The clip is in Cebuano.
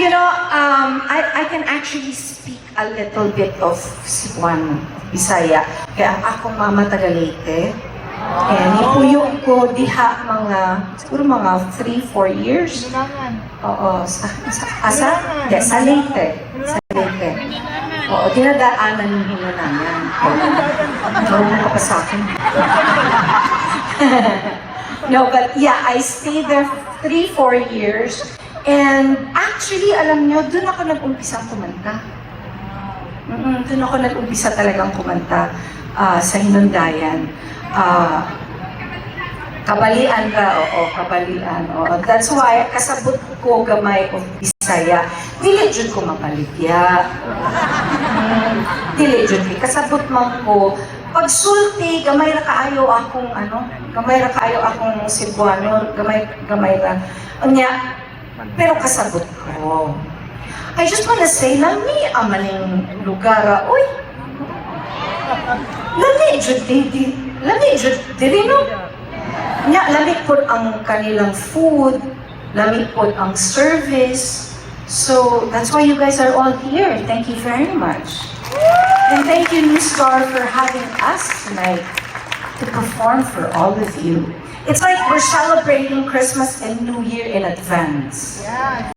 I can actually speak a little bit of Cebuano, Bisaya. Kay ang akong mama taga Leyte. And nipuyo ko diha mga, siguro mga 3, 4 years. Oo, sa asa? Di, sa Leyte. Sa Leyte. Oo, dinadaanan yung Hinunangan. Marunong ka pa sa akin. No, but yeah, I stayed there 3, 4 years. And actually, alam nyo, doon ako nag-umpisang kumanta. Doon ako nag-umpisa talagang kumanta sa Hinundayan. Kabalian ka, oo, kabalian. Oo. That's why, kasabot ko gamay og Bisaya. Dili jud ko mapaligya. Dili jud kay kasabot man ko. Pagsulti, gamay ra kaayo akong ano, gamay ra kaayo akong Cebuano, gamay gamay ra. Unya, pero kasabot ko. I just wanna say, lami ang maning lugar, ah. Uy, lami jud di, lami jud diri, no? Nya, lami pod ang kanilang food, lami pod ang service. So, that's why you guys are all here. Thank you very much. And thank you, New Star, for having us tonight to perform for all of you. It's like we're celebrating Christmas and New Year in advance. Yeah.